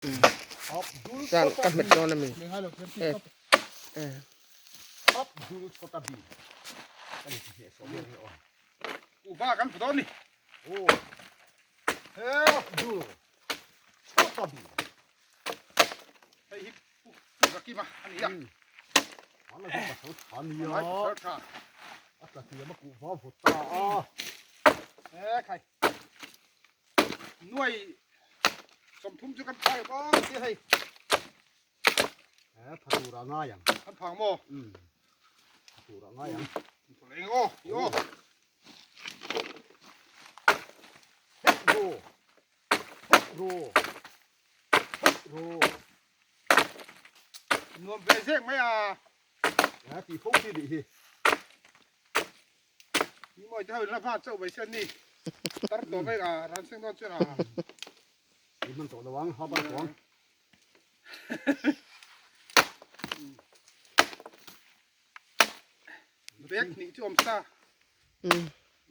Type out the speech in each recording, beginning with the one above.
Chuan ka hmet dawn a mi. Nuai 30 chu kan phai maw ti hei. Eh, pha tur a ngai ang. Kan phang maw? Um. Pha tur a ngai ang. Pha leng aw, i aw. Hep ro. Hep ro. Hep ro. Nuam ve zek mai a. Eh, ti fo ti nih hi. Ni mawi te ho in la va chauh mai sen ni. Tar tawh mai a ran seng dawn chuan a. I hman tawh lo ang, ha ban tawh ang. Bag hnih chu awm sa.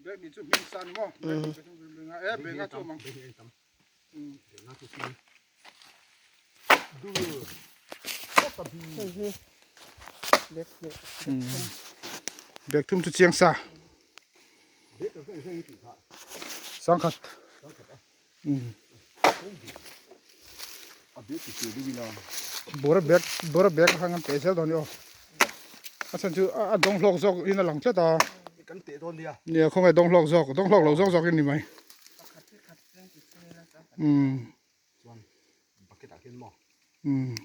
Bag hnih chu hming sa ni maw. Bag hnih chu hming e bag a chu awm ang. Bag thum chu chiang sa. Sangkhat. Bawra bag bawra bag kha kan teh zel dawn ni aw a chhan chu a dawng hlawk zawk in a lang tlat a kan teh dawn nia nia khawnge dawng hlawk zawk dawng hlawk lo zawk zawk in ni mai chuan bucket ah hian maw um.